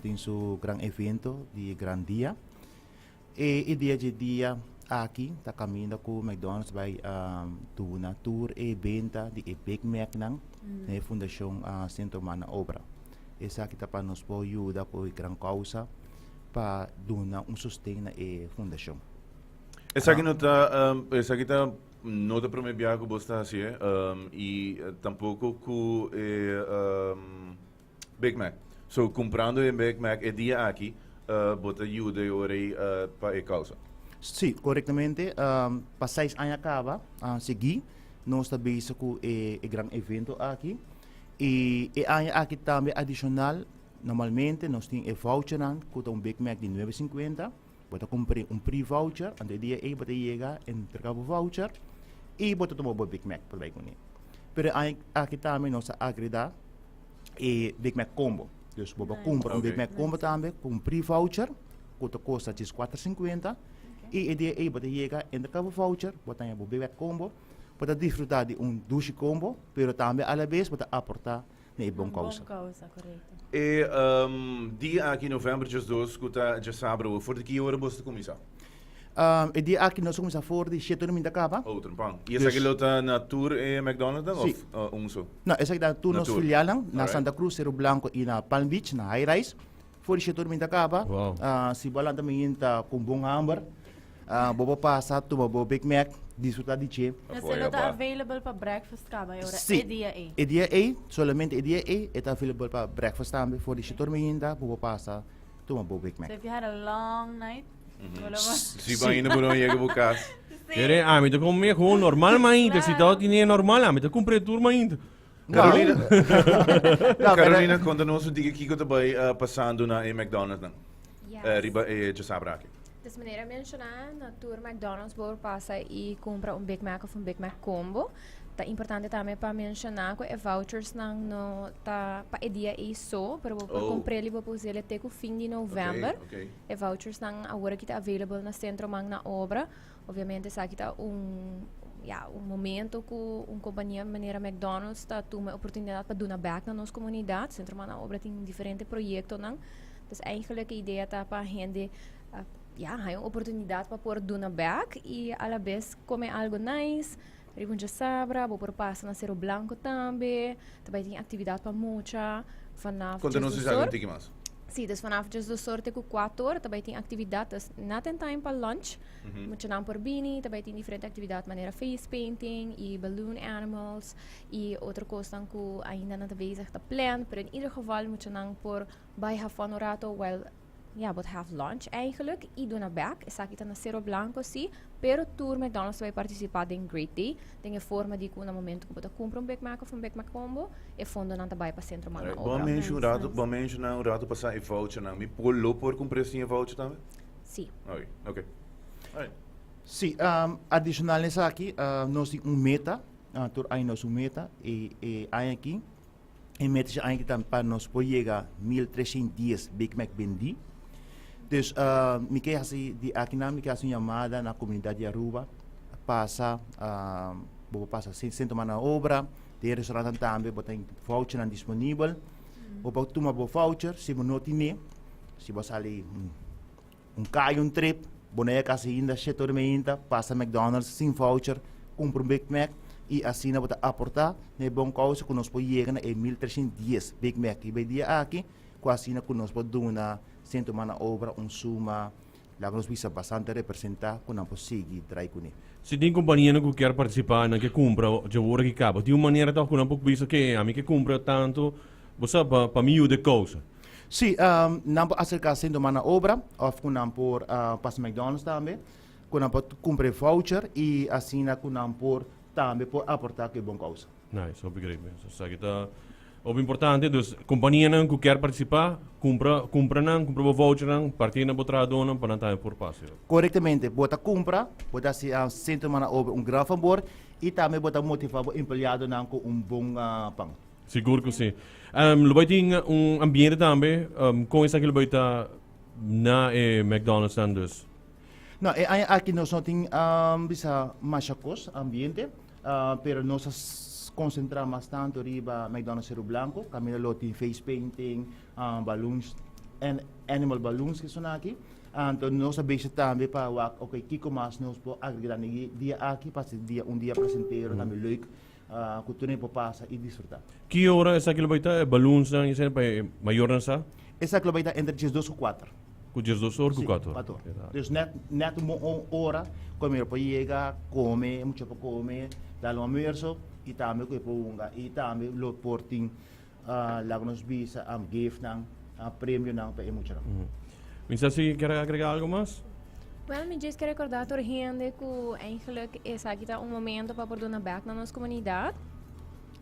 Tin su gran evento di gran dia. E idea dje dia aki ta caminda cu McDonald's bay duna tur e benta di e Big Mac nan na e fundacion Centro Mana Obra. Esaki ta pa nos por yuda cu e gran causa pa duna un sosten na e fundacion. Esaki no ta, esaki ta no ta prome biaha cu bos ta haci'e y tampoco cu e Big Mac. So kumprando e Big Mac e dia aki bo ta yuda e ora ei pa e kousa. Sí, korektamente. Pa seis aña kaba sigui nos ta bezig ku e gran evento aki. I e aña aki tambe adishonal normalmente nos tin e vouchernan ku ta un Big Mac di nuebe sinkuenta. Bo ta kumpra un pre-voucher, anto e dia ei bo ta yega entrega bo voucher i bo ta tuma bo Big Mac pa bai kuné. Pero e aña aki tambe nos a agreda e Big Mac combo. Dus bo por kumpra un Big Mac combo tambe ku un pre-voucher ku ta kosta djes kuater sinkuenta i e dia ei bo ta yega entrega bo voucher, bo ta haña bo Big Mac combo, bo ta disfruta di un dushi combo, pero tambe alabes bo ta aporta na e bon kousa. E dia aki november 12 ku ta djasabra for di ki ora boso ta kuminsá? E dia aki nos a kuminsá for di shete ora minta kaba. Oh, trempan. I esaki lo ta na tur e McDonald's nan of un so? No, esaki ta na tur nos filialnan, na Santa Cruz, Cerro Blanco i na Palm Beach, na High Rise. For di shete ora minta kaba. Si bo a lanta mainta ku un bon hamber, bo por pasa tuma bo Big Mac, disfruta di dje. Esei lo ta available pa breakfast kaba e ora e dia ei? E dia ei, solamente e dia ei e ta available pa breakfast tambe. For di shete ora mainta bo por pasa tuma bo Big Mac. So if you had a long night. Si bo ainda bo no yega bo kas. Kere ami ta come gewoon normal mainta. Si ta tine normal ami ta cumpre tur mainta. Carolina, Carolina, conta nos un tiki kiko ta bai pasando na e McDonald's nan. Yes. Riba e djasabra aki. Des manera menciona, na tur McDonald's bo por pasa y cumpra un Big Mac of un Big Mac combo. Ta importante tambe pa menciona cu e vouchers nan no ta pa e dia ey so, pero bo por comprel y bo por usele te cu fin di november. E vouchers nan awor aki ta available na Centro Man na Obra. Obviamente esaki ta un ya un momento cu un compania manera McDonald's ta tuma e oportunidad pa duna back na nos comunidad. Centro Man na Obra tin diferente proyectonan. Dus eigenlijk e idea ta pa hende ya haya un oportunidad pa por duna back y a la bes come algo nice. Riba un djasabra bo por pasa na Cerro Blanco tambe. Ta bai tin actividad pa mucha vanaf Conta nos djes esaki dos un or. tiki mas. Sí, dus vanaf 12 or te ku 4 or ta bai tin actividad. Dus net in time pa lunch. Muchanan por bini, ta bai tin diferente actividad manera face painting y balloon animals y otro cosnan cu ainda nan ta bezig ta plan. Pero in ieder geval muchanan por bai have fun un rato while ja, bo ta have lunch eigenlijk y duna bek. Esaki ta na Cerro Blanco sí, pero tur McDonald's ta bai participa den Great Day den e forma di cu na momento cu bo ta cumpra un Big Mac of un Big Mac Combo, e fondonan ta bai pa Centro Mano Alright, bo a Obra. mention un rato, bo a menciona un rato pasa e vouchernan. Mi por lo por cumpra sin e voucher tambe? Sí. Ok, ok. Alright. Sí, adicional na esaki, nos tin un meta, tur aña nos un meta, y e aña aki, E meta dje aña aki ta pa nos por yega 1310 Big Mac bendí. Dus mi ke hasi di akinan mi ke hasi un yamada na komunidat di Aruba pasa bo por pasa Centro Mano de Obra den e restaurantnan tambe bo tin vouchernan disponibel. Bo por tuma bo voucher si bo no tine si bo a sali Un kai un trip, bo no yega kasi ainda shete ora meinta, pasa McDonald's sin voucher, kumpra un Big Mac i asina bo ta aportá na e bon kousa ku nos por yega na e 1310 Big Mac riba e dia aki, ku asina ku nos por duna Centro Mano Obra un suma, laga nos bisa bastante representá ku nan por sigui drai kuné. Si tin kompanianan ku kier partisipá, nan ke kumpra dje ora ki kaba, tin un manera tòg ku nan por bisa ke ami ke kumpra tantu, bo sa, pa mi yuda e kousa. Sí, nan por acerca Centro Mano Obra of cu nan por pasa McDonald's tambe, cu nan por cumpra e voucher y asina cu nan por tambe por aporta cu e bon causa. Nice, hopi great mes. Esaki ta hopi importante. Dus companianan cu kier participa, cumpra, cumpra nan, cumpra bo vouchernan, parti na bo trahadornan pa nan tambe por pasa. Correctamente, bo ta cumpra, bo ta haci Centro Mano Obra un gran fabor y tambe bo ta motiva bo empleadonan cu un bon pan. Sigur ku si. Lo bai tin un ambiente tambe, kon esaki lo bai ta na e McDonald's nan dus? No, e aña aki nos no tin bisa masha kos, ambiente, pero nos a konsentrá mas tantu riba McDonald's Seru Blanco, kaminda lo tin face painting, balloons. animal balloons cu aki. Anto nos a bezig tambe pa wak, ok, kico mas nos por agrega na e dia aki pa dia un dia placentero, tambe leuk, cu tur por pasa y disfruta. Ki ora esaki lo bay ta? E balloons nan esey pa e mayornan sa? Esaki lo bay ta entre 12 y 4. Cu 12 or cu 4? 4 or. Dus net, net un ora, come por yega, come, mucha por come, dal un almuerzo, y tambe cu por hunga, y tambe lo por tin, laga nos bisa, gift nan, premio nan pa e mucha nan. Misa si kier agrega algo mas? Well, mi just kier recorda tur hende cu eigenlijk esaki ta un momento pa por duna back na nos comunidad.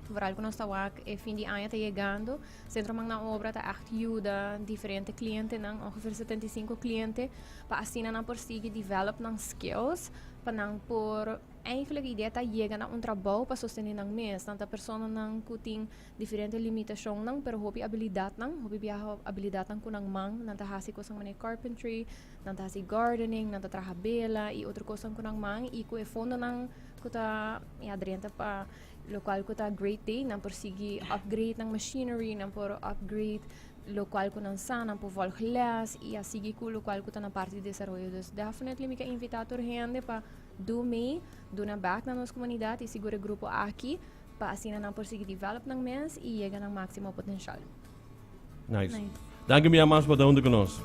Vooral cu nos ta wak e fin di aña ta yegando. Centro Man na Obra ta echt yuda diferente clientenan, ongeveer 75 cliente, pa asina nan por sigui develop nan skills, pa nan por eigenlijk idea ta yega na un trabou pa sostene nan mes. Nan ta personanan cu tin diferente limitacionnan, pero hopi habilidadnan, hopi biaha habilidadnan cu nan man, nan ta hasi cosnan manera carpentry, nan ta hasi gardening, nan ta traha bela y otro cosnan cu nan man y cu e fondonan cu ta, ja, drenta pa locual cu ta Great Day, nan por sigui upgrade nan machinery, nan por upgrade locual cu nan sa, nan por volg les y a sigui cu locual cu ta na parti di desaroyo. Dus definitely mi ke invita tur hende pa do mee, duna back na nos comunidad y sigur e grupo aki pa asina nan por sigui develop nan mes y yega nan maximo potencial. Nice. Nice. Danki mi mas pa ta hunto cu nos.